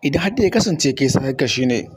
Idan har dai ya kasance kai sarka shine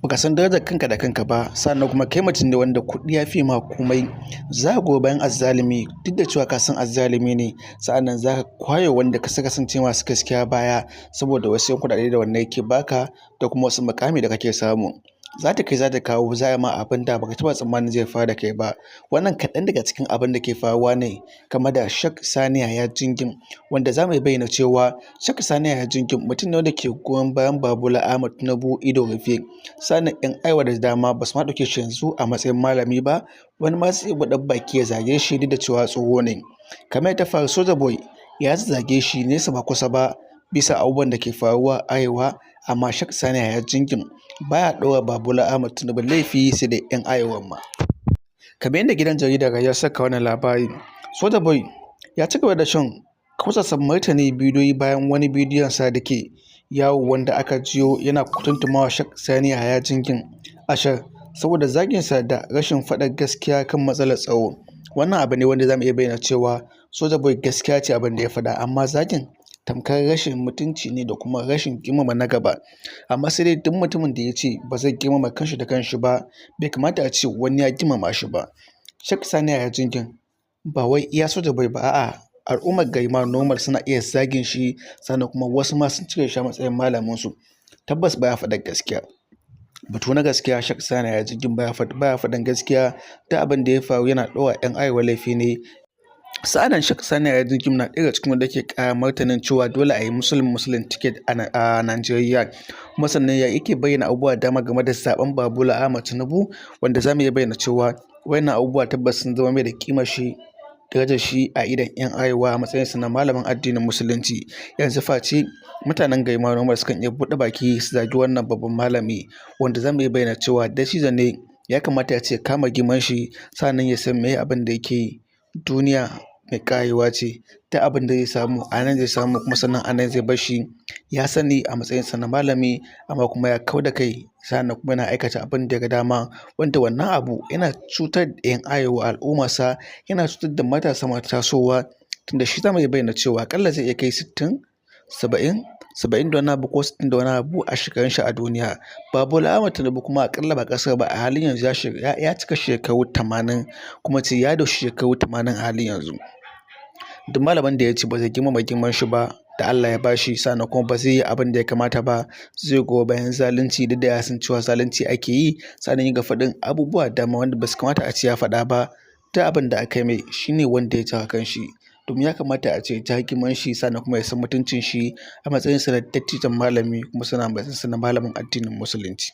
baka san darajar kanka da kanka ba, sannan kuma kai mutum ne wanda kuɗi ya fiye ma komai, za ka goyi bayan azzalumi duk da cewa ka san azzalumi ne. Sa'annan za ka kwaye wanda ka kasance masu gaskiya baya saboda wasu 'yan kuɗaɗe da wannan yake baka da kuma wasu mukami da kake samu. Za ta kai za ta kawo, za a yi ma abin da baka taɓa tsammanin zai faru da kai ba. Wannan kaɗan daga cikin abin da ke faruwa ne game da Sheikh Sani Yahaya Jingir, wanda za mu iya bayyana cewa Sheikh Sani Yahaya Jingir mutum ne wanda ke goyon bayan Bola Ahmed Tinubu ido rufe. Sannan 'yan arewa da dama ba su ma ɗauke shi yanzu a matsayin malami ba, wani ma sai ya buɗe baki ya zage shi duk da cewa tsoho ne. Kamar yadda ta faru, Soja Boy ya zage shi nesa ba kusa ba bisa abubuwan da ke faruwa a arewa, amma Sheikh Sani Yahaya Jingir baya ɗora Bola Ahmed Tinubu laifi, sai dai 'yan arewan ma. Kamar yadda gidan jaridar ya saka wannan labari, Soja Boy ya ci gaba da shan kausasan martani bidiyoyi bayan wani bidiyon sa da ke yawo, wanda aka jiyo yana tuntumawa Sheikh Sani Yahaya Jingir ashar saboda zaginsa da rashin faɗar gaskiya kan matsalar tsaro. Wannan abu ne wanda za mu iya bayyana cewa Soja Boy gaskiya ce abin da ya faɗa, amma zagin tamkar rashin mutunci ne da kuma rashin girmama na gaba. Amma sai dai duk mutumin da ya ce ba zai girmama kanshi da kanshi ba, bai kamata a ce wani ya girmama shi ba. Sheikh Sani Yahaya Jingir ba wai iya Soja Boy ba, a'a, al'ummar gari ma normal suna iya zagin shi, sannan kuma wasu ma sun cire shi a matsayin malamin su. Tabbas baya faɗar gaskiya. Batu na gaskiya, Sheikh Sani Yahaya Jingir baya faɗin gaskiya. Duk abin da ya faru yana ɗora 'yan arewa laifi ne. Sa'annan Sheikh Sani Yahaya Jingir na ɗaya daga cikin wanda ke ƙara martanin cewa dole a yi Muslim Muslim ticket a Najeriya. Kuma sannan ya yake bayyana abubuwa da dama game da zaɓen Bola Ahmed Tinubu, wanda za mu iya bayyana cewa wayannan abubuwa tabbas sun zama mai da ƙimar shi, darajar shi a idon 'yan arewa a matsayinsa na malamin addinin Musulunci. Yanzu face mutanen gari ma normal sukan iya buɗe baki su zagi wannan babban malami, wanda za mu iya bayyana cewa dattijo ne, ya kamata a ce kama girman shi, sa'annan ya san meye abin da yake yi. Duniya mai ƙarewa ce, duk abin da zai samu a nan zai samu, kuma sannan a nan zai bar shi. Ya sani a matsayinsa na malami, amma kuma ya kau da kai, sa'annan kuma yana aikata abin da ya ga dama, wanda wannan abu yana cutar da 'yan arewa, al'ummarsa, yana cutar da matasa masu tasowa, tunda shi za mu iya bayyana cewa aƙalla zai iya kai 60, 70, 70 da wani abu ko 60 da wani abu a shekarun shi a duniya. Bola Ahmed Tinubu kuma aƙalla ba ƙasar ba a halin yanzu ya cika shekaru 80, kuma ce ya doshi shekaru 80 a halin yanzu. Duk malamin da ya ce ba zai girmama girman shi ba da Allah ya bashi, sannan kuma ba zai yi abin da ya kamata ba, zai goyi bayan zalunci duk da ya san cewa zalunci ake yi, sannan ya ga faɗin abubuwa da dama wanda ba su kamata a ce ya faɗa ba, duk abin da aka yi mai shi ne wanda ya jawo kanshi. Domin ya kamata a ce ya ja girman shi, sannan kuma ya san mutuncin shi a matsayinsa na dattijon malami, kuma sannan a matsayinsa na malamin addinin Musulunci.